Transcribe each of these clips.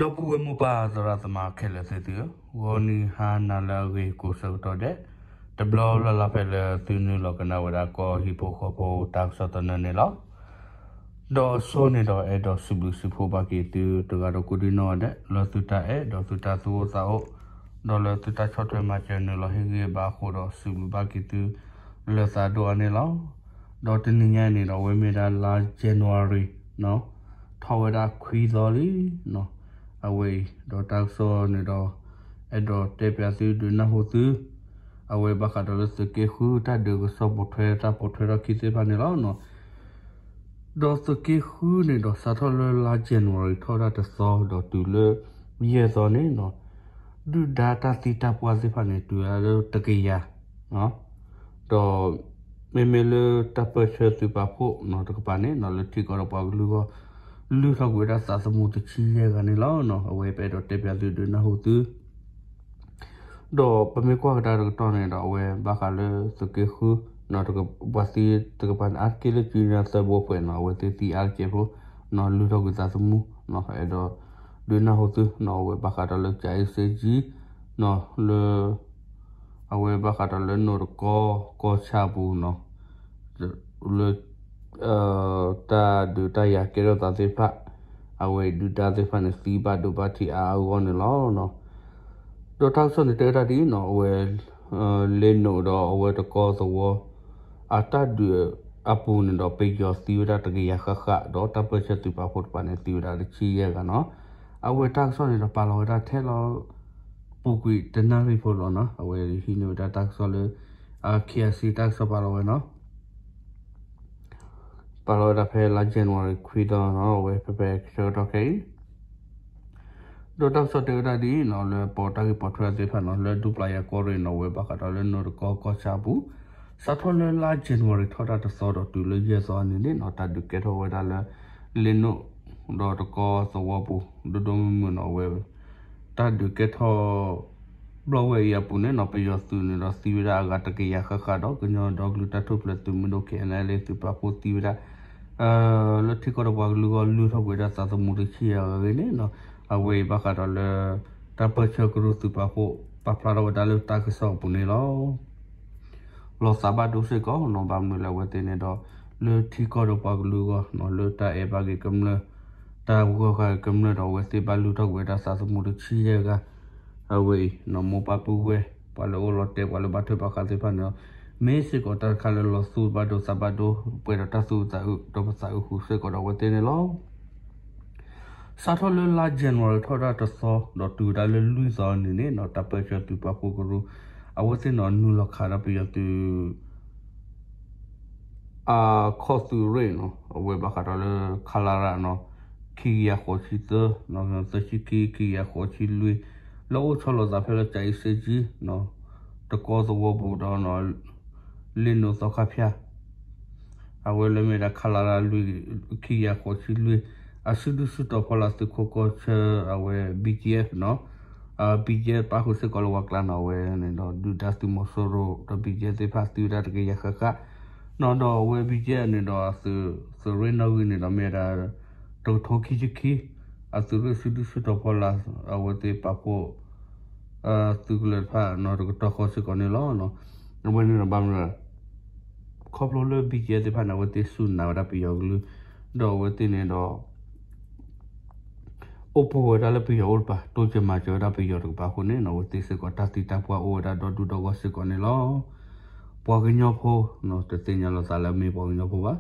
ဒီပုၢ်ဝဲၢ်မိၢ်ပၢ်သရၣ်သမါခဲလၢာ်သ့ၣ်သုဧၢ, ဂီၤနံၤဟါနၤလၢအဂ့ၤကိးဆၢကတီၢ်ဒဲး, တဘျီလၢ်လၢ်ဖဲလၢသုနုာ်လီၤကနၣ်ဝဲဒၣ်ကီၢ်ဟံၣ်ဖိဃီဖိတၢ်ကစီၣ်သနၢၣ်န့ၣ်လီၤ. ဒီးအဆိန့ၣ်ဒီးအဲၣ်ဒိးစံးဘျုးစံးဖှိၣ်ဘၣ်က့ၤသုတဂၤဒီးကိးဒံနီၢ်ဂၤဒဲး လၢသုတၢ်အဲၣ်ဒီးသုတၢ်သူၣ်အိၣ်သးအိၣ်, ဒီးလၢသုတၢ်ဆီၣ်ထွဲမၤစၢၤနုာ်လီၤဟ့ၣ်ဂံၢ်ဘါအဃိဒီးစံးဘျုးဘၣ်က့ၤသု လၢသးဒိၣ်အါန့ၣ်လီၤ. ဒီးတနံၤညါအံၤန့ၣ်ဒီး အဝဲမ့ၢ်ဒၣ်လါ January ထီၣ်ဝဲဒၣ်ခွံသီလံ. အဝဲအံၤ ဒီးတၢ်ကစီၣ်န့ၣ်ဒီး အဲၣ်ဒိးတဲပၠးသုဒုးနၢ်ဟူသု အဝဲဘၣ်ဃးဒီးလၢသုးက့ဃုတၢ်ဒုးကစီၣ်ပိာ်ထွဲတၢ်ပိာ်ထွဲထီၣ်ခံသ့ၣ်တဖၣ်န့ၣ်လီၤ. ဒီးသုးက့ဃုန့ၣ်ဒီးစးထီၣ်လၢလါ January ထီၣ်ဝဲဒၣ်တသီဒီးတုၤလၢ ယဲၢ်သီန့ၣ်နီၤ, ဒုၣ်ဒါတၢ်သံတၢ်ပှၢ်သ့ၣ်တဖၣ်န့ၣ် တုၤလၢတကယၤ, ဒီး မ့မ့ၢ်လၢတၢ်ပၢၢ်ဆၢသုးပာ်ဖှိၣ်နီၤတကပၤန့ၣ်နီၤ လၢထံကီၢ်ဒီးပှၤကလုာ်အဂီၢ် လုၢ်ထီၣ်ကွံာ်ဝဲဒၣ်သးသမူတဆံယဲၢ်ဂၤန့ၣ်လီၤ. အဝဲပအဲၣ်ဒိးတဲပၠးသုဒုးနၢ်ဟူသု ဒီးပမ့ၢ်ကွၢ်ကဒါတကတီၢ်န့ၣ်ဒီး အဝဲဘၣ်ဃးလၢသုးက့ဃု ပှၤသံတကပၤန့ၣ် အါတက့ၢ်လၢကၠံနၢသၢဘိဖှဲးနီၤ အဝဲသ့ၣ်သံအါတက့ၢ်ဖိနီၤ လုၢ်ထီၣ်ကွံာ်သးသမူနီၤ အဲၣ်ဒိးဒုးနၢ်ဟူသုနီၤ အဝဲဘၣ်ဃးဒီးလၢကၠၤအ့စ့ကၠံနီၤ လၢ အဝဲဘၣ်ဃးဒီးလၢနိၣ်တကီကီၢ်ဆၣ်ပူၤနီၤ လၢ တၢ်ဒုးတၢ်ယၤကဲထီၣ်သးသ့ၣ်တဖၣ် အဝဲဒုၣ်ဒါသ့ၣ်တဖၣ်န့ၣ် သံဘၣ်ဒိဘၣ်ထံးအါအါဂီၢ်ဂီၢ်န့ၣ်လီၤ. ဒီးတၢ်ကစီၣ်န့ၣ်တဲဝဲဒၣ်ဒ်အံၤနီၤ အဝဲ လ့နိၣ်ဒီးအဝဲတကီသဝီ အတၢ်ဒုးအပူၤန့ၣ်ဒီးပယီၤသံဝဲဒၣ်တကယၤဃၣ်ဃၣ် ဒီးတၢ်ပၢၢ်ဆၢသုးပာ်ဖှိၣ်တကပၤန့ၣ် သံဝဲဒၣ်တဆံယဲၢ်ဂၤနီၤ. အဝဲတၢ်ကစီၣ်န့ၣ်ဒီးပာ်လီၤဝဲဒၣ်ထဲလီၤ ပူၤကွံာ်တနၣ်ရံၣ်ဖိလီၤနီၤ အဝဲဟံးန့ၢ်ဝဲဒၣ်တၢ်ကစီၣ်လၢ KIC တၢ်ကစီၣ်ပာ်လီၤဝဲနီၤ ပာ်လီၤဝဲဒၣ်ဖဲလါ January ခွံသီနီၤ အဝဲဖဲဖဲဆၢကတီၢ်ခဲအံၤ ဒီးတၢ်ကစီၣ်တဲဝဲဒၣ်ဒ်အံၤနီၤ လၢပတၢ်ဂ့ၢ်ပိာ်ထွဲသ့ၣ်တဖၣ်နီၤ လၢဒူပျၢ်ယၤကီၢ်ရ့ၣ်နီၤ အဝဲဘၣ်ဃးဒီးလၢနိၣ်တကီကီၢ်ဆၣ်အပူၤ စးထီၣ်လၢလါ January ထီၣ်တၢ်တသီဒီးတုၤလၢယဲၢ်သီန့ၣ်န့ၣ်နီၤ တၢ်ဒုးကဲထီၣ်ဝဲဒၣ်လၢ လ့နိၣ် ဒီးတကီသဝီပူၤ ဒိၣ်ဒိၣ်မုၢ်မုၢ်နီၤ အဝဲ တၢ်ဒုးကဲထီၣ် ဘျီၣ်ဝဲအံၤအပူၤန့ၣ်နီၤ ပယီၤသုးန့ၣ်ဒီးသံဝဲဒၣ်အဂၤတကယၤဃၣ်ဃၣ်ဒီး ကညီဒီကလုာ်တၢ်ထူၣ်ဖျဲးသုးမုၢ်ဒိၣ် KNLA သုးပာ်ဖှိၣ်သံဝဲဒၣ် လၢထံကီၢ်ဒီးပှၤကလုာ်အဂီၢ် လုၢ်ထီၣ်ကွံာ်ဝဲဒၣ်သးသမူတဆံယဲၢ်ဂၤအဂ့ၢ်န့ၣ်နီၤ အဝဲအံၤဘၣ်ဃးဒီးလၢ တၢ်ပၢၢ်ဆၢကရူၢ်သုးပာ်ဖှိၣ် ပာ်ဖျါထီၣ်ဝဲဒၣ်လၢတၢ်ကစီၣ်အပူၤန့ၣ်လီၤ. လီၤသးဘၣ်ဒိစ့ၢ်ကီးနီၤ ဘၣ်မနုၤလဲၣ်အဝဲသ့ၣ်န့ၣ်ဒီး လၢထံကီၢ်ဒီးပှၤကလုာ်အဂီၢ်နီၤ လၢတၢ်အဲၣ်ဘၣ်က့ၤကမျၢၢ် တၢ်ဂီၢ်ဃာ်ကမျၢၢ်ဒီး အဝဲသ့ၣ်ဘၣ်လုၢ်ထီၣ်ကွံာ်ဝဲဒၣ်သးသမူတဆံယဲၢ်ဂၤ အဝဲအံၤနီၤ မိၢ်ပၢ်ပုၢ်ဝဲၢ် ပှၤလၢအိၣ်လီၤတဲာ် ပှၤလၢဘၣ်ထွဲဘၣ်ဃးသ့ၣ်တဖၣ်န့ၣ်ဒီး မ့ၢ်စ့ၢ်ကီးတၢ်တခါလၢလီၤသူၣ်ဘၣ်ဒိသးဘၣ်ဒိ ပှဲၤဒီးတၢ်သူၣ်အုးသးအုး ဒီးပသးအုးဃုာ်စ့ၢ်ကီးဒီးအဝဲသ့ၣ်န့ၣ်လီၤ. စးထီၣ်လၢလါ January ထီၣ်ဝဲဒၣ်တသီ ဒီးတုၤဝဲဒၣ်လၢလွံၢ်သီန့ၣ်န့ၣ်နီၤ တၢ်ပၢၢ်ဆၢသုးပာ်ဖှိၣ်ကရူၢ် အဝဲသ့ၣ်နီၤ နုာ်လီၤခးဒီးပယီၤသုး အခီၣ်သုးရ့ၣ်နီၤ အဝဲဘၣ်ဃးဒီးလၢ ခလရ နီၤ ခံကယၤဃိးဆံသၢ သၢဆံခံ ခံကယၤဃိးဆံလွံၢ် လၢအိၣ်ဆီလီၤသးဖဲလၢကၠၤအ့စ့ကၠံနီၤ တကီသဝီပူၤဒီး လ့နိၣ်သီခါဖၠၣ် အဝဲလၢမ့ၢ်ဒၣ် ခလရ လွံၢ် ခံကယၤဃိးဆံလွံၢ် အစုဒုၣ်စုတီၤဖီလာ်သုးခိၣ်ကီၢ်ဆၢ အဝဲ BGF နီၤ BGF ပၣ်ဃုာ်စ့ၢ်ကီးလၢပှၤကျါနီၤ အဝဲန့ၣ်ဒီး ဒုၣ်ဒါသုးမီၤစိရိၤဒီး BGF သ့ၣ်တဖၣ်သံဝဲဒၣ်တကယၤဃၣ်ဃၣ်နီၤ ဒီးအဝဲ BGF န့ၣ်ဒီး သုးရ့ၣ်နီၣ်ဂံၢ်န့ၣ်ဒီးမ့ၢ်ဝဲဒၣ် တကထိခံဆံခံ အသုးရ့ၣ်စုဒုၣ်စုတီၤဖီလာ် အဝဲသ့ၣ်ပာ်ဖှိၣ် သုးကလၢၤတဖၣ်နီၤ တကတီၢ်ဃီစ့ၢ်ကီးန့ၣ်လီၤ. အဝဲန့ၣ်ဒီးဘၣ်မနုၤလဲၣ် ခီဖျိလၢ BGF သ့ၣ်တဖၣ်န့ၣ် အဝဲသ့ၣ်စူၢ်နာ်ဝဲဒၣ်ပယီၤကလုာ် ဒီးအဝဲသ့ၣ်န့ၣ်ဒီး အိၣ်ဖှိၣ်ဝဲဒၣ်လၢပယီၤအိၣ်တပၤ တိစၢၤမၤစၢၤဝဲဒၣ်ပယီၤတကပၤအဃိန့ၣ်နီၤ အဝဲသ့ၣ်စ့ၢ်ကီးတၢ်သံတၢ်ပှၢ်အိၣ်ဝဲဒၣ်ဒီဒူၣ်ဒီဂီၢ်စ့ၢ်ကီးန့ၣ်လီၤ. ပှၤကညီဖိနီၤ တသ့ၣ်ညါလီၤသးလၢအမ့ၢ်ပှၤကညီဖိဘၣ်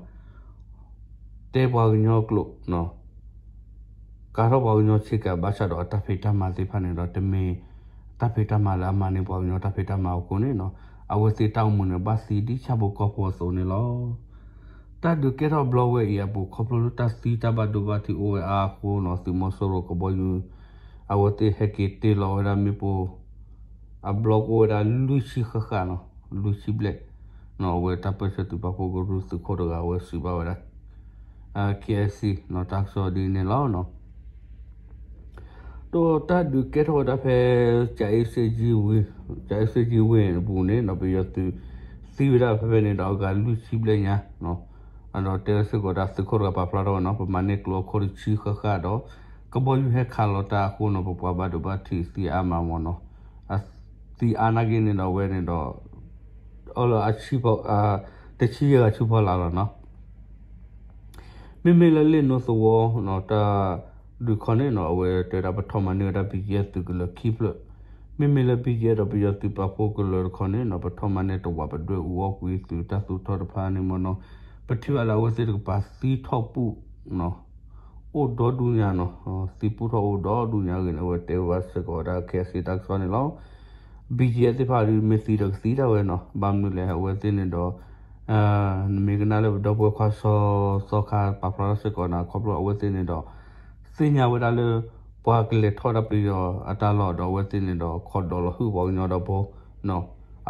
တဲပှၤကညီကျိာ်နီၤ ကၤထီၣ်ပှၤကညီဆ့ကၤ ဘၣ်ဆၣ်ဒီးအတၢ်ဖံးတၢ်မၤသ့ၣ်တဖၣ်န့ၣ်ဒီး တမ့ၢ်တၢ်ဖံးတၢ်မၤလၢအမၤန့ၢ် ပှၤကညီတၢ်ဖံးတၢ်မၤအဃိန့ၣ်နီၤ အဝဲသ့ၣ်တၢ်အိၣ်မူန့ၣ် ဘၣ်သံဒ်ဆၣ်ဖိကီၢ်ဖိအသိးန့ၣ်လီၤ. တၢ်ဒုးကဲထီၣ်ဘျီဝဲအံၤအပူၤ ခီဖျိလၢတၢ်သံတၢ်ဘၣ်ဒိဘၣ်ထံးအိၣ်ဝဲအါအဃိနီၤ သုးမီၤစိရိၤကဘီယူၤ အဝဲသ့ၣ်ဟဲက့ၤတ့ၢ်လီၤဝဲဒၣ်မ့ၣ်ပိၢ် အဘျီကအိၣ်ဝဲဒၣ်လွံၢ်ဆံဃၣ်ဃၣ်နီၤ လွံၢ်ဆံဘျဲၣ်နီၤ အဝဲတၢ်ပၢၢ်ဆၢသုးပာ်ဖှိၣ်ကရူၢ်သုးခိၣ်တဂၤ အဝဲစံးဘၣ်ဝဲဒၣ် KIC နီၤ တၢ်ကစီၣ်ဒ်န့ၣ်လီၤ. ဒီးတၢ်ဒုးကဲထီၣ်ဝဲဒၣ်ဖဲ ကၠၤအ့စ့ကၠံ ကၠၤအ့စ့ကၠံဝ့ၢ်အပူၤန့ၣ်နီၤ ပယီၤသုးသံဝဲဒၣ်ဖဲဖဲန့ၣ်ဒီးအဂၤလွံၢ်ဆံဘျဲၣ်ညါနီၤ ဒီးတဲဝဲစ့ၢ်ကီးဒၣ်သုးခိၣ်တဂၤပာ်ဖျါထီၣ်ဝဲနီၤ ပမၤန့ၢ်ကျိအခိၣ်တဆံဃၣ်ဃၣ်ဒီး ကဘီယူၤဟဲခးလီၤတၢ်အဃိန့ၣ် ပပှၤဘၣ်ဒိဘၣ်ထံးသံအါမးမ့ၢ်နီၤ, သံအါနာ်က့န့ၣ်ဒီးအဝဲန့ၣ်ဒီး အီလၢအဆံဖီ တဆံယဲၢ်ဂၤဆူဖီလာ်လီၤနီၤ. မ့မ့ၢ်လၢလ့ၣ်နိသဝီနီၤ တၢ်ဒုးခီန့ၣ်နီၤ အဝဲတဲဒၣ်ပထီၣ်မၤန့ၢ်ဝဲဒၣ် ဘီကၠံ သုးကလၢၤခံဖျၢၣ်, မ့မ့ၢ်လၢ ဘီကၠံ ဒီးပယီၤသုးပာ်ဖှိၣ်ကလၢၤတခီန့ၣ်နီၤ ပထီၣ်မၤန့ၢ်တဝာ်ပဒွဲၣ်အူအီၣ်ကွံာ်သုးတၢ်သူၣ်ထီၣ်တဖၣ်န့ၣ်မ့ၢ်နီၤ, ပထံၣ်ဘၣ်လၢအဝဲသ့ၣ်တကပၤသံထီၣ်ပူၣ်နီၤ အိၣ်ဒီဒူၣ်ညါနီၤ, သံပူၣ်ထီၣ်အိၣ်ဒီဒူၣ်ညါအဂ့ၢ်န့ၣ် အဝဲတဲဘၣ်စ့ၢ်ကီးဝဲဒၣ် ခဲစံ တၢ်ကစီၣ်န့ၣ်လီၤ. ဘီကၠံ သ့ၣ်တဖၣ်ဒုးမ့ၢ်သံဒီးကသံဒၣ်ဝဲနီၤ, ဘၣ်မနုၤလဲၣ် အဝဲသ့ၣ်န့ၣ်ဒီး နမ့ၢ်ကနၣ်လၢပဒီပုၢ်ဝဲၢ်ခွါစီၤစီၤခါပာ်ဖျါထီၣ်စ့ၢ်ကီးန့ၣ် ခီဖျိအဝဲသ့ၣ်န့ၣ်ဒီး သ့ၣ်ညါဝဲဒၣ်လၢ ပှၤကလဲၤထီၣ်ဝဲဒၣ်ပယီၤအတၢ်လီၢ်ဒီးအဝဲသ့ၣ်န့ၣ်ဒီး ခိးဒီးလီၤဟုၣ်ပှၤကညီဒီးဘီနီၤ,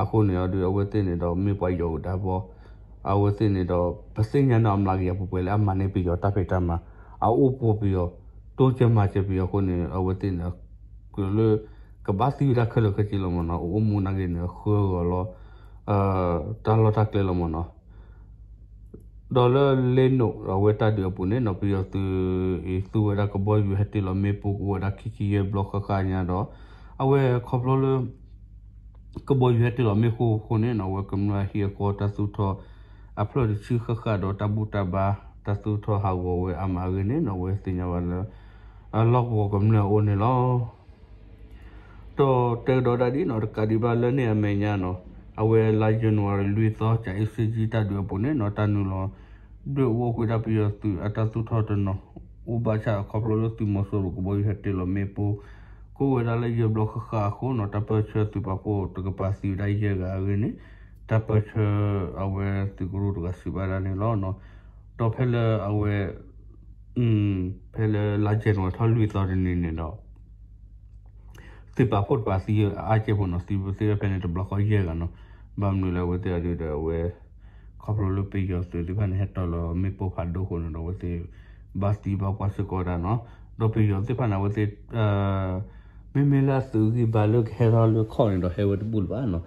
အဃိန့ၣ်အီၤဒုး အဝဲသ့ၣ်န့ၣ်ဒီးမ့ၢ်ပှၤယီၤအုးဒၢဘီ အဝဲသ့ၣ်န့ၣ်ဒီး ပသ့ၣ်ညါန့ၣ်အမျးကယၤပှဲၤပှဲၤလၢအမၤန့ၢ်ပယီၤတၢ်ဖံးတၢ်မၤ, အအိၣ်ပိာ်ပယီၤ, တိစၢၤမၤစၢၤပယီၤအဃိန့ၣ် အဝဲသ့ၣ်န့ၣ် ကြၢးလၢ ကဘၣ်သံဝဲဒၣ်ခဲလၢာ်ခဲဆ့လီၤမ့ၢ်နီၤ, အအိၣ်မူနာ်က့န့ၣ် ဃၢဂီၤလီၤ တၢ်လီၢ်တၢ်ကျဲလီၤမ့ၢ်နီၤ. ဒီးလၢလ့ၣ်နိၣ်အဝဲတၢ်ဒုးအပူၤန့ၣ်နီၤ ပယီၤသုးအံၤသူဝဲဒၣ်ကဘီယူၤဟဲတ့ၢ်လီၤမ့ၣ်ပိၢ်ကအိၣ်ဝဲဒၣ်ခံဆံယဲၢ်ဘျီဃၣ်ဃၣ်ညါဒီး အဝဲခီဖျိလၢ ကဘီယူၤဟဲတ့ၢ်လီၤမ့ၣ်ပိၢ်အဃိန့ၣ်နီၤ အဝဲကမျၢၢ်အဟံၣ်အဃီတၢ်သူၣ်ထီၣ် အဖျၢၣ်တဆံဃၣ်ဃၣ်ဒီးတၢ်ဘူၣ်တၢ်ဘါ တၢ်သူၣ်ထီၣ်ဟးဂီၤဝဲအါမးအဂ့ၢ်န့ၣ်နီၤ အဝဲသ့ၣ်ညါဘၣ်လၢ အလီၢ်ကဝီၤကမျၢၢ်အအိၣ်န့ၣ်လီၤ. ဒီးတဲကဒီးဒၣ်ဒ်နီၤ တကးဒံးဘၣ်လၢန့ၣ်အမဲာ်ညါနီၤ အဝဲလါယနူၤအါရံၤလွံၢ်သီ ကၠၤအ့စ့ကၠံတၢ်ဒုးအပူၤန့ၣ်နီၤ တၢ်နုာ်လီၤ ဒွဲၣ်အူအီၣ်ကွံာ်ဒၣ်ပယီၤသုးအတၢ်သူၣ်ထီၣ်တနီၤ အိၣ်ဘၣ်ဆၣ်အခီဖျိလၢသုးမီၤစိရိၤကဘီယူၤဟဲတ့ၢ်လီၤမ့ၣ်ပိၢ် ကအိၣ်ဝဲဒၣ်လၢယဲၢ်ဘျီဃၣ်ဃၣ်အဃိနီၤ တၢ်ပၢၢ်ဆၢသုးပာ်ဖှိၣ်တကပၤသံဝဲဒၣ်ယဲၢ်ဂၤအဂ့ၢ်န့ၣ် တၢ်ပၢၢ်ဆၢအဝဲသုးကရူၢ်တဂၤစံးဘၣ်ဒၣ်န့ၣ်လီၤ. ဒီးဖဲလၢအဝဲ ဖဲလၢလါယနူၤအါရံၤထီၣ်လွံၢ်သီတနံၤန့ၣ်ဒီး သုးပာ်ဖှိၣ်တကပၤသံအါကဲဖိနီၤ သံသ့ၣ်ဖဲန့ၣ်တဘျီဃီယဲၢ်ဂၤနီၤ ဘၣ်မနုၤလၢအဝဲသ့ၣ်အဒုးဒီးအဝဲ ခီဖျိလၢပယီၤသုးသ့ၣ်တဖၣ်န့ၣ် ဟဲတီၤလီၤမ့ၣ်ပိၢ်ဖးဒိၣ်အဃိန့ၣ်ဒီး အဝဲသ့ၣ် ဘၣ်သံဘၣ်ပှၢ်စ့ၢ်ကီးဝဲဒၣ်နီၤ ဒီးပယီၤသ့ၣ်တဖၣ်န့ၣ် အဝဲသ့ၣ် မ့မ့ၢ်လၢအသုးဂံၢ်ဘါလၢကဟဲထီၣ်လၢခီၣ်န့ၣ်ဒီးဟဲဝဲတဘူၣ်လၢၤဘၣ်နီၤ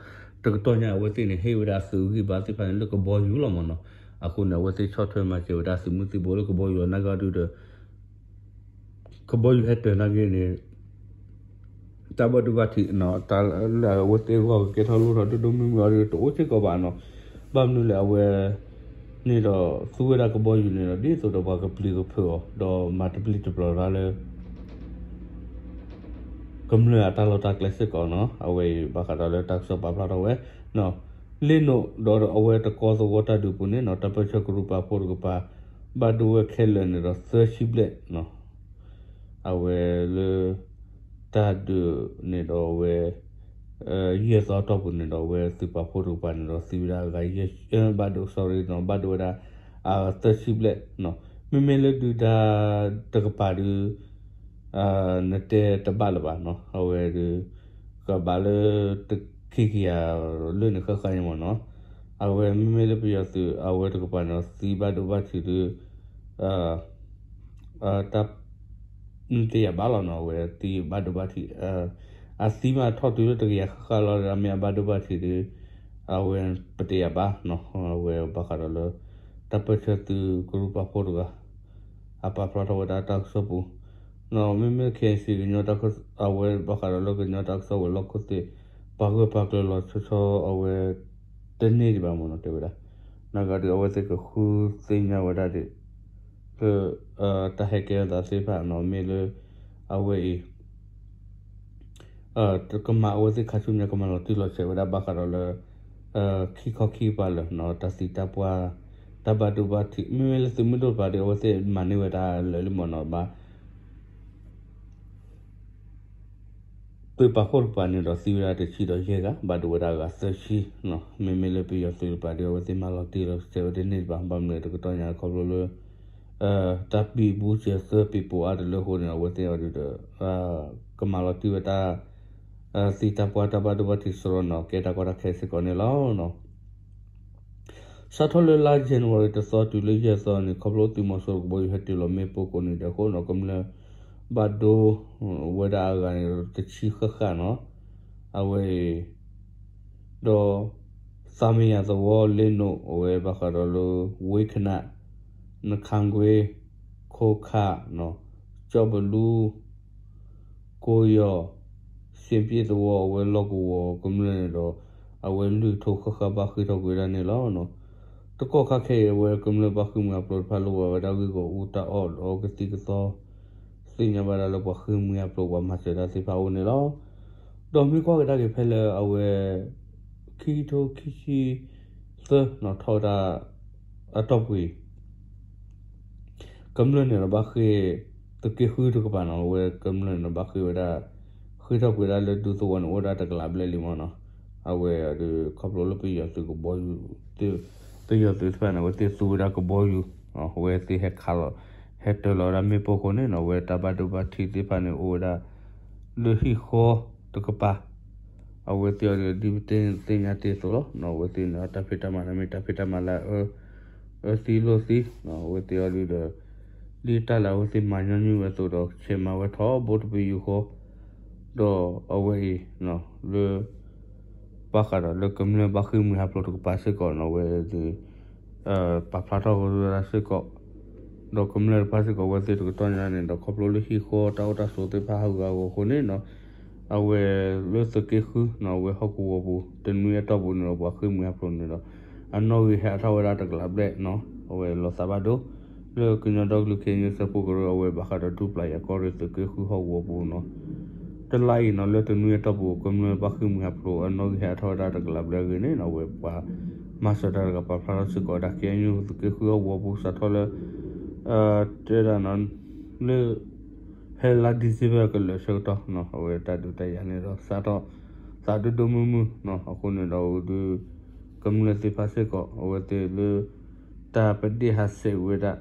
တကတီၢ်ညါအဝဲသ့ၣ်န့ၣ် ဟ့ၣ်ဝဲဒၣ်အသုးဂံၢ်ဘါသ့ၣ်တဖၣ်န့ၣ်လၢကဘီယူၤလီၤမ့ၢ်နီၤ အဃိန့ၣ် အဝဲသ့ၣ်ဆီၣ်ထွဲမၤစၢၤဝဲဒၣ်သုးမုၢ်သံၣ်ဘိလၢကဘီယူၤအနာ်က့ဒုးဒီး ကဘီယူၤဟဲတ့ၢ်နာ်က့န့ၣ် တၢ်ဘၣ်ဒိဘၣ်ထံး တၢ်လၢအဝဲသ့ၣ်အဂီၢ်ကကဲထီၣ်လိၣ်ထီၣ်ဒိၣ်ဒိၣ်မုၢ်မုၢ်အီၤဒုးတအိၣ်စ့ၢ်ကီးဘၣ်နီၤ ဘၣ်မနုၤလဲၣ်အဝဲ န့ၣ်ဒီးသူဝဲဒၣ်ကဘီယူၤန့ၣ်ဒီး ဒ်သိးဒီးပှၤကပျံၤကဖုးအီၤ ဒီးမၤတပျံၤတပျီၤတၢ်လၢ ကမျၢၢ်အတၢ်လီၢ်တၢ်ကျဲစ့ၢ်ကီးနီၤ အဝဲအံၤဘၣ်ဃးဒီးလၢတၢ်ကစီၣ်ပာ်ဖျါထီၣ်ဝဲ လ့ၣ်နိၣ်ဒီးအဝဲတကီသဝီတၢ်ဒုးပူၤန့ၣ်နီၤ တၢ်ပၢၢ်ဆၢကရူၢ်ပာ်ဖှိၣ်တကပၤ ဘၣ်ဒိဝဲခဲလၢာ်န့ၣ်ဒီးသၢဆံဘျဲၣ်နီၤ အဝဲလၢ တၢ်ဒုးန့ၣ်ဒီးအဝဲ ယဲၢ်သီတီၢ်ပူၤန့ၣ်ဒီးအဝဲသုးပာ်ဖှိၣ်တကပၤန့ၣ်ဒီးသံဝဲဒၣ်အဂၤယဲၢ် ဘၣ်ဒိ sorry နီၤ ဘၣ်ဒိဝဲဒၣ် သၢဆံဘျဲၣ်နီၤ မ့မ့ၢ်လၢဒုၣ်ဒါတကပၤဒုး နတဲတဘၣ်လၢၤဘၣ်နီၤ အဝဲဒုး ကဘၣ်လၢ တခံကယၤလၢန့ၣ်ဃၣ်ဃၣ်န့ၣ်မ့ၢ်နီၤ အဝဲမ့မ့ၢ်လၢပယီၤသုးအဝဲတကပၤန့ၣ်ဒီးသံဘၣ်ဒိဘၣ်ထံးဒုး တၢ် တယၤဘၣ်လီၤနီၤ အဝဲသံဘၣ်ဒိဘၣ်ထံး အသံမးထီၣ်တုၤလၢတကယၤဃၣ်ဃၣ်လီၤ မ့ၢ်အဘၣ်ဒိဘၣ်ထံးဒုး အဝဲပတယၤဘၣ်နီၤ အဝဲဘၣ်ဃးဒီးလၢ တၢ်ပၢၢ်ဆၢသုးကရူၢ်ပာ်ဖှိၣ်တဂၤ အပာ်ဖျါထီၣ်ဝဲဒၣ်တၢ်ကစီၣ်ပူၤ မ့မ့ၢ် ခဲအံၤစံး ကညီတၢ်ကစီၣ် အဝဲဘၣ်ဃးဒီးလၢကညီတၢ်ကစီၣ်ဝဲၤလီၢ်ခိၣ်သ့ၣ် ပာ်ဂၢၢ်ပာ်ကျၢၤလီၤဆီဆီအဝဲ တန့ၢ်ဒံးဘၣ်မ့ၢ်နီၤ တဲဝဲဒၣ် နာ်က့ဒုး အဝဲသ့ၣ်ကဃုသ့ၣ်ညါဝဲဒၣ်ဒ် လၢ တၢ်ဟဲကဲထီၣ်သးသ့ၣ်တဖၣ်နီၤ မ့ၢ်လၢ အဝဲအံၤ ကမၤအဝဲသ့ၣ်ခါဆူညါ ကမၤလီၤတံၢ်လီၤဆဲးဝဲဒၣ်ဘၣ်ဃးဒီးလၢ ခံခီခံကပၤလၢာ်နီၤ တၢ်သံတၢ်ပှၢ် တၢ်ဘၣ်ဒိဘၣ်ထံး မ့မ့ၢ်လၢသုးမုၢ်ဒိၣ်တကပၤဒီး အဝဲသ့ၣ်မၤန့ၢ်ဝဲဒၣ်လၢာ်လံမ့ၢ်နီၤ ဘၣ် သုးပာ်ဖှိၣ်တကပၤန့ၣ်ဒီးသံဝဲဒၣ်တဆံဒီးယဲၢ်ဂၤ ဘၣ်ဒိဝဲဒၣ်အဂၤသၢဆံနီၤ မ့မ့ၢ်လၢပယီၤသုးတကပၤဒီး အဝဲသ့ၣ်မၤလီၤတံၢ်လီၤဆဲးဝဲတန့ၢ်ဒံးဘၣ် ဘၣ်မနုၤတကတီၢ်ညါခီဖျိလၢ တၢ်ပံာ်ဘူးစၢၤသၢပံာ်ပိာ်အါတလၢအဃိန့ၣ် အဝဲသ့ၣ်အီၤဒုးဒီး ကမၤလီၤတံၢ်ဝဲတၢ် သံတၢ်ပှၢ်တၢ်ဘၣ်ဒိဘၣ်ထံးစရီနီၤ ကဲတၢ်ကီတၢ်ခဲစ့ၢ်ကီးန့ၣ်လီၤ. စးထီၣ်လၢလါ January တသီတုၤလၢယဲၢ်သီန့ၣ် ခီဖျိသုးမီၤစိရိၤကဘီယူၤဟဲတ့ၢ်လီၤမ့ၣ်ပိၢ်ကိးန့ၣ်ဒီးအဃိနီၤ ကမျၢၢ်ဘၣ်ဒိ ဝဲဒၣ်အဂၤန့ၣ်ဒီးတဆံဃၣ်ဃၣ်နီၤ အဝဲအံၤ ဒီး သးမယၤသဝီ လ့ၣ်နိၣ် အဝဲဘၣ်ဃးဒီးလၢ ဝ့ၢ်ခနၣ် နခါကွ့ ခိခၣ်နီၤ ကၠီၣ်ပလူ ကိယီၤ စ့ပ့ၣ်သဝီ အဝဲလီၢ်ကဝီၤကမျၢၢ်န့ၣ်ဒီး အဝဲလုၢ်ထီၣ်ဃၣ်ဃၣ်ဘၣ်ဃ့ၢ်ထီၣ်ကွံာ်ဝဲဒၣ်န့ၣ်လီၤ. တကီၢ်ခါခဲအံၤ အဝဲကမျၢၢ်ဘၣ်ဃ့ၢ်မှံဟးဖျိးတဖၣ် လိၣ်ဘၣ်ဝဲဒၣ်ဂ့ၢ်ဂီၢ်အူတၢ်အီၣ်ဒီးကသံၣ်ကသီ သ့ၣ်ညါဘၣ်ဒၣ်လၢပှၤဃ့ၢ်မှံဟးဖျိးပှၤမၤစၢၤတၢ်သ့ၣ်တဖၣ်အအိၣ်န့ၣ်လီၤ. ဒီးမ့ၢ်ကွၢ်ကဒါက့ၤဖဲလၢအဝဲ ခံကထိခံဆံသၢနီၤ ထီၣ်ဝဲဒၣ်အတီၢ်ပူၤအံၤ ကမျၢၢ်န့ၣ်ဒီးဘၣ်ဃ့ၢ် သုးက့ဃုတကပၤနီၤ အဝဲကမျၢၢ်န့ၣ်ဒီးဘၣ်ဃ့ၢ်ဝဲဒၣ် ဃ့ၢ်ထီၣ်ကွံာ်ဝဲဒၣ်လၢဒူသဝီန့ၣ် အိၣ်ဝဲဒၣ်တကလးဘျဲၣ်လံမ့ၢ်နီၤ. အဝဲဒီးခီဖျိလၢပယီၤသုးကဘီယူၤ ပယီၤသုးသ့ၣ်တဖၣ်န့ၣ် အဝဲသ့ၣ်သူဝဲဒၣ်ကဘီယူၤ အဝဲသ့ၣ်ဟဲခးလီၤ ဟဲတၢၤလီၤဝဲဒၣ်မ့ၣ်ပိၢ်အဃိန့ၣ်နီၤ အဝဲတၢ်ဘၣ်ဒိဘၣ်ထံးသ့ၣ်တဖၣ်န့ၣ် အိၣ်ဝဲဒၣ် လၢဟံၣ်ဃီတကပၤ အဝဲသ့ၣ်အီၤဒီး ဒ်ပတဲသ့ၣ်ညါတ့ၢ်အသိးလီၤ. အဝဲသ့ၣ်န့ၣ် တၢ်ဖံးတၢ်မၤန့ၣ်မ့ၢ်တၢ်ဖံးတၢ်မၤလၢ အၢသံလိာ်သံ အဝဲသ့ၣ်အီၤဒီး ဒ်တၢ်လၢအဝဲသ့ၣ်မၤညီနုၢ်ဝဲအသိးဒီး ဆဲးမၤဝဲထီဘိတပယူာ်ဃီ ဒီးအဝဲအံၤ လၢ ဘၣ်ဃးဒီးလၢကမျၢၢ်ဘၣ်ဃ့ၢ်မှံဟးဖျိးတကပၤစ့ၢ်ကီးနီၤ အဝဲသ့ၣ် ပာ်ဖျါထီၣ်ကရၢဝဲဒၣ်စ့ၢ်ကီး ဒီးကမျၢၢ်တဖၣ်စ့ၢ်ကီး အဝဲသ့ၣ်တကတီၢ်ညါန့ၣ်ဒီး ခီဖျိလၢဟံၣ်ဃီတၢ်အိၣ်တၢ်ဆိးသ့ၣ်တဖၣ်ဟးဂူာ်ဟးဂီၤအဃိန့ၣ်နီၤ အဝဲလၢသုးက့ဃုနီၤ အဝဲဟီၣ်ကဝီၤပူၤ တနွံအတီၢ်ပူၤန့ၣ်ဒီး ပှၤဃ့ၢ်မှံဟးဖျိးန့ၣ်ဒီး အနီၣ်ဂံၢ်ဟဲအါထီၣ်ဝဲဒၣ်တကလးဘျဲၣ်နီၤ အဝဲလီၤသးဘၣ်ဒိ လၢကညီဒီကလုာ် ခ့ၣ်အဲၣ်ယူၣ် စၢဖှိၣ်ကရၢ အဝဲဘၣ်ဃးဒီးဒူပျၤယၤကီၢ်ရ့ၣ်သုးက့ဃုဟီၣ်ကဝီၤပူၤနီၤ တလါအံၤနီၤ လၢတနွံအတီၢ်ပူၤ ကမျၢၢ်ဘၣ်ဃ့ၢ်မှံဟးဖျိး အနီၣ်ဂံၢ်ဟဲအါထီၣ်ဝဲဒၣ်တကလးဘျဲၣ်အဂ့ၢ်န့ၣ်နီၤ အဝဲပှၤမၤစၢၤတၢ်တဂၤပာ်ဖျါထီၣ်စ့ၢ်ကီးဝဲဒၣ် ခ့ၣ်အဲၣ်ယူၣ် သုးက့ဃုဟီၣ်ကဝီၤပူၤ စးထီၣ်လၢ တဲဒၣ်နီၤ လၢ ဖဲလါ December ကလၢာ်ဆၢကတီၢ်နီၤ အဝဲတၢ်ဒုးတၢ်ယၤန့ၣ်ဒီး စးထီၣ် သးဒိၣ်ဒိၣ်မုၢ်မုၢ်နီၤ အဃိန့ၣ်ဒီး ဒုး ကမျၢၢ်သ့ၣ်တဖၣ်စ့ၢ်ကီး အဝဲသ့ၣ်လၢ တၢ်ပဒ့ၣ်ဟးဆှဲးဝဲဒၣ်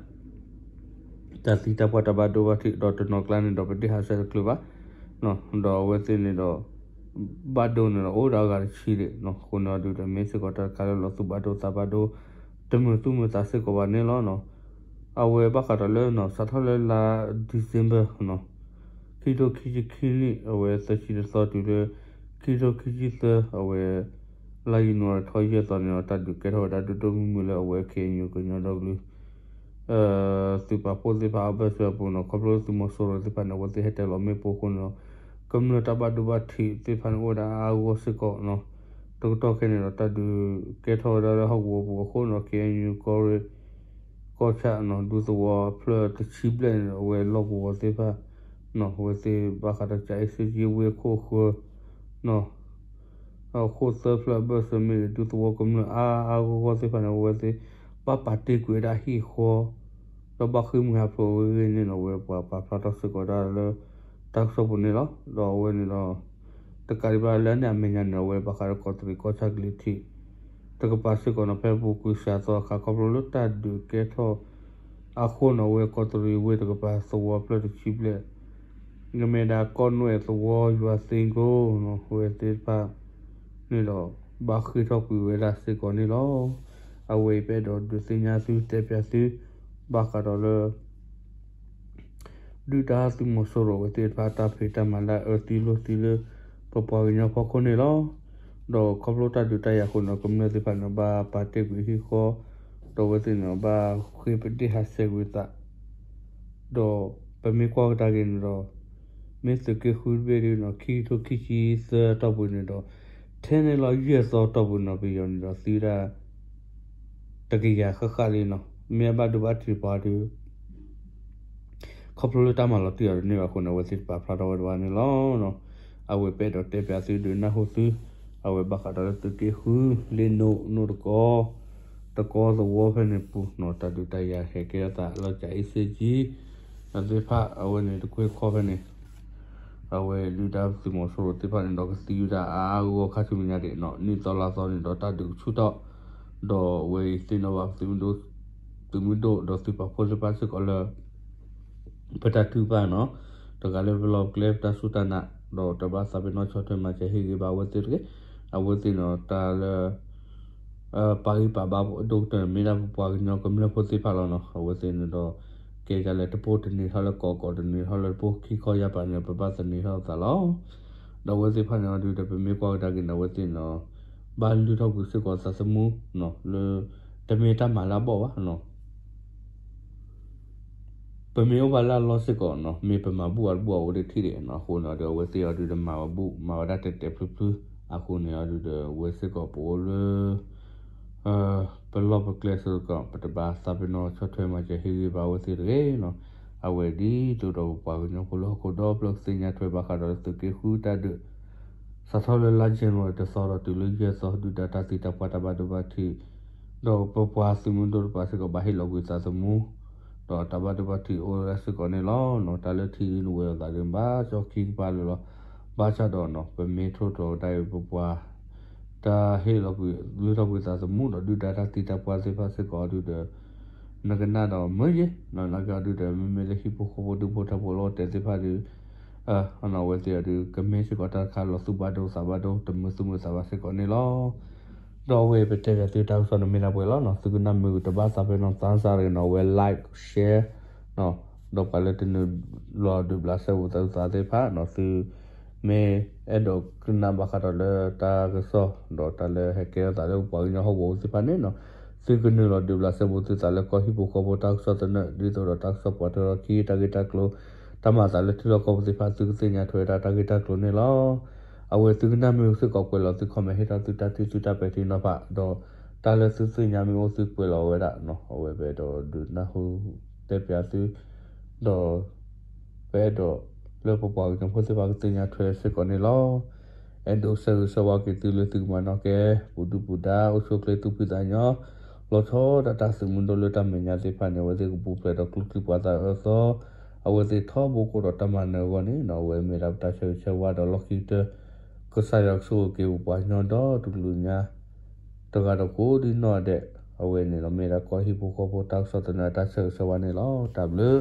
တၢ်သံတၢ်ပှၢ်တၢ်ဘၣ်ဒိဘၣ်ထံး ဒီးတနီၤကျါန့ၣ်ဒီး ပဒ့ၣ်ဟးဆှဲးတချုးဘၣ် ဒီးအဝဲသ့ၣ်န့ၣ်ဒီး ဘၣ်ဒိန့ၣ်ဒီး အိၣ်ဒီးအဂၤတဆံဒံးနီၤ အဃိန့ၣ်ဒီး မ့ၢ်စ့ၢ်ကီးတၢ်တခါလၢလီၤသူၣ်ဘၣ်ဒိသးဘၣ်ဒိ တမုာ်သူၣ်မုာ်သးစ့ၢ်ကီးဘၣ်န့ၣ်လီၤ. အဝဲဘၣ်ဃးဒီးလၢနီၤ စးထီၣ်လၢလါ December နီၤ ခံကထိခံဆံခံနံၣ် အဝဲသၢဆံတသီတုၤလၢ ခံကထိခံဆံသၢ အဝဲ လါယနူၤအါရံၤထီၣ်ယဲၢ်သီန့ၣ်ဒီး တၢ်ဒုးကဲထီၣ်ဝဲဒၣ်ဒိၣ်ဒိၣ်မုၢ်မုၢ်လၢအဝဲ ခ့ၣ်အဲၣ်ယူၣ် ကညီဒီကလုာ် သုးပာ်ဖှိၣ်သ့ၣ်တဖၣ်အဘၢၣ်စၢၤအပူၤနီၤ ခီဖျိလၢသုးမီၤစိရိၤသ့ၣ်တဖၣ်န့ၣ် အဝဲသ့ၣ်ဟဲတၢၤလီၤမ့ၣ်ပိၢ်အဃိန့ၣ်ဒီး ကမျၢၢ်တၢ်ဘၣ်ဒိဘၣ်ထံးသ့ၣ်တဖၣ်န့ၣ် အိၣ်ဝဲဒၣ်အါအါဂီၢ်ဂီၢ်စ့ၢ်ကီးနီၤ တကတီၢ်ခဲအံၤန့ၣ်ဒီး တၢ်ဒုးကဲထီၣ်ဝဲဒၣ်လၢဟီၣ်ကဝီၤပူၤအဃိနီၤ ခ့ၣ်အဲၣ်ယူၣ် ကီၢ်ရ့ၣ် ကီၢ်ဆၣ်နီၤ ဒူသဝီအဖျၢၣ်တဆံဘျဲၣ်န့ၣ် အဝဲလီၢ်ကဝီၤသ့ၣ်တဖၣ်နီၤ အဝဲသ့ၣ်ဘၣ်ဃးဒီးကၠၤအ့စ့ကၠံဝ့ၢ်ခိၣ်ဃၢၤနီၤ အခိၣ်သၢဖျၢၣ်အဘၢၣ်စၢၤမ့ၢ်ဂ့ၤ ဒူသဝီကမျၢၢ်အါအါဂီၢ်ဂီၢ်သ့ၣ်တဖၣ်န့ၣ် အဝဲသ့ၣ်ဘၣ်ပာ်တ့ၢ်ကွံာ်ဝဲဒၣ်ဟံၣ်ဃီ ဒီးဘၣ်ဃ့ၢ်မှံဟးဖျိးအဂ့ၢ်န့ၣ်နီၤ အဝဲပှၤပာ်ဖျါထီၣ်စ့ၢ်ကီးဒၣ်လၢ တၢ်ကစီၣ်ပူၤန့ၣ်လီၤ. ဒီးအဝဲန့ၣ်ဒီး တကးဒံးဘၣ်လၢန့ၣ်အမဲာ်ညါန့ၣ် အဝဲဘၣ်ဃးဒီးကီးတရံးကီၢ်ဆၣ်ကလံၤထံး တကပၤစ့ၢ်ကီးနီၤ ဖဲပူၤကွံာ်စှၤသီအခါ ခီဖျိလၢတၢ်ဒုးကဲထီၣ်အဃိနီၤ အဝဲကီးတရံးဝ့ၢ်တကပၤသဝီဖျၢၣ်တဆံဘျဲၣ် ကမ့ၢ်ဒၣ်ကီၢ်နွဲၣ်သဝီ ယွၤသ့ကိနီၤ အဝဲသ့ၣ်တဖၣ်န့ၣ်ဒီး ဘၣ်ဃ့ၢ်ထီၣ်ကွံာ်ဝဲဒၣ်စ့ၢ်ကီးန့ၣ်လီၤ. အဝဲအံၤပအဲၣ်ဒိးဒုးသ့ၣ်ညါသုတဲပၠးသု ဘၣ်ဃးဒီးလၢ ဒုၣ်ဒါသုးမီၤစိရိၤအဝဲသ့ၣ်တဖၣ်တၢ်ဖံးတၢ်မၤလၢအအၢသံလိာ်သံလၢ ပပှၤကညီဖီခိၣ်န့ၣ်လီၤ. ဒီးခီဖျိတၢ်ဒုးတၢ်ယၤအဃိန့ၣ်ဒီး ကမျၢၢ်သ့ၣ်တဖၣ်န့ၣ် ဘၣ်ပာ်တ့ၢ်ကွံာ်ဟံၣ်ဃီ ဒီးအဝဲသ့ၣ်န့ၣ် ဘၣ်ဃ့ၢ်ပဒ့ၣ်ဟးဆှဲးကွံာ်သး ဒီးပမ့ၢ်ကွၢ်ကဒါက့ၤန့ၣ်ဒီး မ့ၢ်သုးက့ဃုတဘ့ၣ်ဒ်နီၤ ခံကထိခံဆံသၢတီၢ်ပူၤန့ၣ်ဒီး ထဲန့ၣ်လီၤယဲၢ်သီတီၢ်ပူၤန့ၣ် ပယီၤန့ၣ်ဒီးသံဝဲဒၣ် တကယၤဃၣ်ဃၣ်လံနီၤ မ့ၢ်အဘၣ်ဒိဘၣ်ထံးပှၤဒီး ခီဖျိလၢတၢ်မၤလီၤတံၢ်အီၤတန့ၢ်ဘၣ်အဃိန့ၣ် အဝဲသ့ၣ်တပာ်ဖျါထီၣ်ဝဲဒၣ်န့ၣ်လီၤ. အဝဲပအဲၣ်ဒိးတဲပၠးသုဒုးနၢ်ဟူသု အဝဲဘၣ်ဃးဒီးလၢသုးက့ဃု လ့နိၣ် နိၣ်တကီ တကီသဝီဖဲန့ၣ်ပူၤနီၤ တၢ်ဒုးတၢ်ယၤဟဲကဲထီၣ်သးလီၤ ကၠၤအ့စ့ကၠံ အသ့ၣ်တဖၣ် အဝဲန့ၣ်တကွ့ၢ်တခီဖဲန့ၣ် အဝဲဒုၣ်ဒါသုးမီၤစိရိၤသ့ၣ်တဖၣ်န့ၣ်ဒီး ကသံဝဲဒၣ်အါအါဂီၢ်ဂီၢ်ခါဆူမဲာ်ညါဒံးနီၤ နံၣ်သီလါသီန့ၣ်ဒီး တၢ်ဒုးကဆူၣ်ထီၣ် ဒီးအဝဲအံၤသ့ၣ်နီၣ်ဘၣ် သုးမုၢ်ဒိၣ်ဒီးသုးပာ်ဖှိၣ်သ့ၣ်တဖၣ်စ့ၢ်ကီးလၢ ပတၢ်ထုကဖၣ်နီၤ တဂၤလၢပလီၢ်ပကျဲပတၢ်စူၢ်တၢ်နာ် ဒီးတဘၣ်သးပ့ၤနီၣ်ဆီၣ်ထွဲမၤစၢၤဟ့ၣ်ဂ့ၤဘၣ်အဝဲသ့ၣ်တဂ့ၤ အဝဲသ့ၣ်န့ၣ်ဒီးတၢ်လၢ ပာ်ဂံၢ်ပာ်ဘါဒိၣ်ကတၢၢ်န့ၣ် မ့ၢ်ဒၣ်ပပှၤကညီကမျၢၢ်ဖိသ့ၣ်တဖၣ်လီၤနီၤ အဝဲသ့ၣ်န့ၣ်ဒီး ကဲဒ်လဲၣ် တပိၢ်တန့ၢ်ထီၣ်လၢကီး ကီးတန့ၢ်ထီၣ်လၢတပိၢ် ခံခီယါပာ်န့ၣ် ပဘၣ်သန့ၤထီၣ်သးလီၤ. ဒီးအဝဲသ့ၣ်တဖၣ်န့ၣ်အီၤဒုးဒီး ပမ့ၢ်ကွၢ်ကဒါက့ၤန့ၣ် အဝဲသ့ၣ်န့ၣ်ဒီး ဘၣ်လုၢ်ထီၣ်ကွံာ်စ့ၢ်ကီးသးသမူနီၤ လၢ တမ့ၢ်တၢ်မၤလၢအဘီၣ်ဘၣ်နီၤ ပမ့ၢ်အိၣ်ဘၣ်လၢအလီၢ်စ့ၢ်ကီးနီၤ မ့ၢ်ပမၤဘူၣ်အတဘူၣ်အအိၣ်တထံၣ်ဒံးနီၤ အဃိန့ၣ်ဒီး အဝဲသ့ၣ်အီၤဒုးဒီးမၤဝဲဘူၣ် မၤဝဲဒၣ်တဲာ်တဲာ်ဖျုဖျု အဃိန့ၣ်အီၤဒုးဒီး အဝဲစ့ၢ်ကီးပအိၣ်လၢ ပလီၢ်ပကျဲစ့ၢ်ကီး ပတဘၣ်သးပ့ၤနီၣ်ဆီၣ်ထွဲမၤစၢၤဟ့ၣ်ဂံၢ်ဘါအဝဲသ့ၣ်တဂ့ၤနီၤ. အဝဲဒ်သိးဒီးပပှၤကညီဖိလၢဟီၣ်ခိၣ်ဒီဖျၢၣ် ကသ့ၣ်ညါထွဲဘၣ်ဃးဒီးလၢသုးက့ဃုတၢ်ဒုး စးထီၣ်လၢလါယနူၤအါရံၤတသီဒီးတုၤလၢယဲၢ်သီ ဒုၣ်ဒါတၢ်သံတၢ်ပှၢ်တၢ်ဘၣ်ဒိဘၣ်ထံး ဒီးပပှၤသုးမုၢ်ဒိၣ်တဖၣ်စ့ၢ်ကီး ဘၣ်ဟ့ၣ်လီၤကွံာ်သးသမူ ဒီးတၢ်ဘၣ်ဒိဘၣ်ထံးအိၣ်ဝဲဒၣ်စ့ၢ်ကီးန့ၣ်လီၤ. တၢ်လၢထံဒုးနဝဲလိာ်သးဒုး ဘၣ်ကၠီခံကပၤလၢာ်လီၤ. ဘၣ်ဆၣ်ဒီး ပမ့ၢ်ထိၣ်သတြီၤဝဲဒၣ်အံၤ ပပှၤ တၢ်ဟ့ၣ်လီၤကွံာ် လုၢ်ထီၣ်ကွံာ်သးသမူဒီး ဒုၣ်ဒါတၢ်သံတၢ်ပှၢ်သ့ၣ်တဖၣ်စ့ၢ်ကီးအီၤဒုးဒီး နကနၣ်ဒီးမ့ၢ်ယဲ နာ်က့အီၤဒုးဒီး မ့မ့ၢ်လၢဟံၣ်ဖိဃီဖိဒူဖိထၢဖိလီၤတဲာ်သ့ၣ်တဖၣ်ဒုး အဝဲသ့ၣ်အီၤဒုးကမ့ၢ်စ့ၢ်ကီးတၢ်တခါလီၤသူၣ်ဘၣ်ဒိသးဘၣ်ဒိ တမုာ်သူၣ်မုာ်သးဘၣ်စ့ၢ်ကီးန့ၣ်လီၤ. ဒီးအဝဲပတဲဘၣ်သုတၢ်ကစီၣ်န့ၣ်မ့ၢ်ဒၣ်ပှဲၤလီၤနီၤ သုကနၣ်မ့ၢ်ဂ့ၤတဘၣ်သးပ့ၤနီၣ်သးစၢ်တဂ့ၤနီၤ အဝဲ like share ဒီးပှၤလၢတနုာ်လီၤဒုးဘျးစဲဘူးသးသ့ၣ်တဖၣ်နီၤ သုမ့ၢ်အဲၣ်ဒိးကနၣ်ဘၣ်ဃးဒီးလၢတၢ်ကစီၣ် ဒီးတၢ်လၢဟဲကဲထီၣ်သးလၢပပှၤကညီဟီၣ်ကဝီၤသ့ၣ်တဖၣ်န့ၣ်နီၤ သုကနုာ်လီၤဒုးဘျးစဲဘူးသုသးလၢကီၢ်ဟံၣ်ဖိဃီဖိတၢ်ကစီၣ်သနၢၣ် ဒ်သိးဒီးတၢ်ကစီၣ်ပှၤတၢၢ်ထီၣ်ခံ တၢ်ဂ့ၢ်တၢ်ကျိၤ တၢ်မၤသးလၢထံလီၢ်ကီၢ်ပူၤသ့ၣ်တဖၣ် သုကသ့ၣ်ညါထွဲဝဲဒၣ်တၢ်ဂ့ၢ်တၢ်ကျိၤန့ၣ်လီၤ. အဝဲသုကနၣ်မ့ၢ်ဂ့ၤစ့ၢ်ကီးပှဲၤလီၤ သု comment ဟ့ၣ်ထီၣ်သုတၢ်ထံၣ်သုတၢ်ပဲာ်ထံနီၤဖး ဒီးတၢ်လၢသုသ့ၣ်ညါမ့ၢ်အိၣ်သုကွဲးလီၤဝဲဒၣ်နီၤ အဝဲပအဲၣ်ဒိးဒုးနၢ်ဟူတဲပၠးသု ဒီး ပအဲၣ်ဒိးလၢပပှၤကညီဖိသ့ၣ်တဖၣ်ကသ့ၣ်ညါထွဲစ့ၢ်ကီးန့ၣ်လီၤ. အဲၣ်ဒိးဆၢဂ့ၤဆၢဝါက့ၤသုလၢသုကမၤနီၣ်ကဲ ပူၤဒုၣ်ပူၤဒါ အိၣ်ဆူၣ်အိၣ်ချ့သူၣ်ဖှံသးညီ လီၤဆီဒၣ်တၢ်သုးမုၢ်ဒိၣ်လၢတၢ်မဲာ်ညါသ့ၣ်တဖၣ်န့ၣ် အဝဲသ့ၣ်ကပူၤဖျဲးဒီးကျိချံမျိာ်သၣ်အၢသီ အဝဲသ့ၣ်ထီဘိကအိၣ်ဒီးတၢ်မၤနၢၤအဂီၢ်န့ၣ်နီၤ အဝဲမ့ၢ်ဒၣ်ပတၢ်ဆၢဂ့ၤဆၢဝါဒီးလီၢ်ခံကတၢၢ် ကစၢ်ယွၤကဆိၣ်ဂ့ၤက့ၤပပှၤကညီဒီတကလုာ်ညါ တဂၤဒီးကိးဒံနီၢ်ဒဲး အဝဲန့ၣ်ဒီးမ့ၢ်ဒၣ်ကီၢ်ဟံၣ်ဖိဃီဖိတၢ်ကစီၣ်သနၢၣ်အတၢ်ဆၢဂ့ၤဆၢဝါန့ၣ်လီၤ. တၢ်ဘျုး